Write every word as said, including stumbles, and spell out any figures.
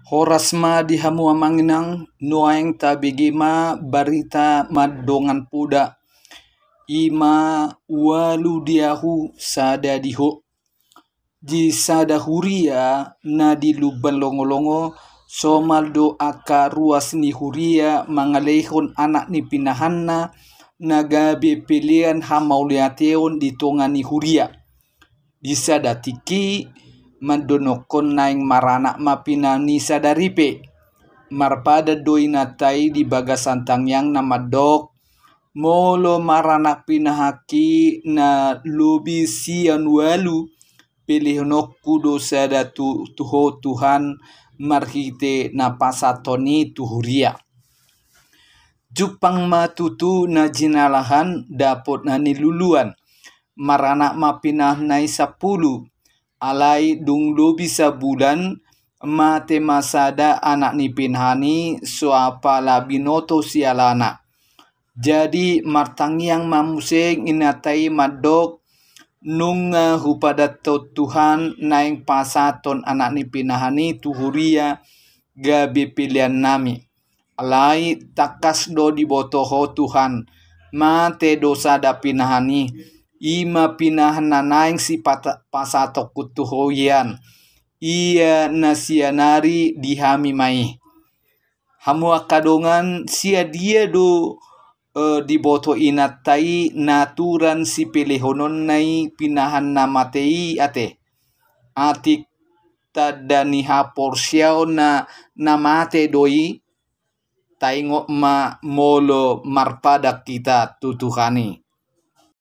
Horas ma di hamu amang inang, nuaeng tabege ma barita mardongan poda. I ma ualu di ahu sada di ho. Di sada huria na di Lumban Longolongo, somal do angka ruas ni huria mangalehon anak ni pinahanna na gabe pelean hamauliateon di tonga ni huria. Di sada tingki mandonokkon naeng maranak ma pinahan ni sadari pe. Marpadan do inanta i di bagasan tangiangna mandok, molo maranak pinahanki na lobi sian ualu, pelehononku do sada tu, tu ho Tuhan marhite na pasahathon i tu huria. Jumpang ma tutu na jinalahan dapot na niluluan. Maranak ma pinahanna i sampulu. Alai dung lobi sabulan, mate ma sada anak ni pinahan i so apala binoto sialana. Jadi martangiang ma muse inanta i mandok, nunga hupadanhon Tuhan naeng pasahathon anak ni pinahan i tu huria gabe peleannami. Alai tangkas do diboto ho Tuhan, mate do sada pinahan i, i ma pinahan na naeng sipata-, pasahathonku tu ho ian, ia na sianari di hami ma i. Hamu angka dongan, sian dia do, eh, diboto inanta i naturan sipelehononna i pinahan na mate i ate? Atik tanda ni haporseaon na, na mate do i? Taingot ma molo marpadan hita tu Tuhan i.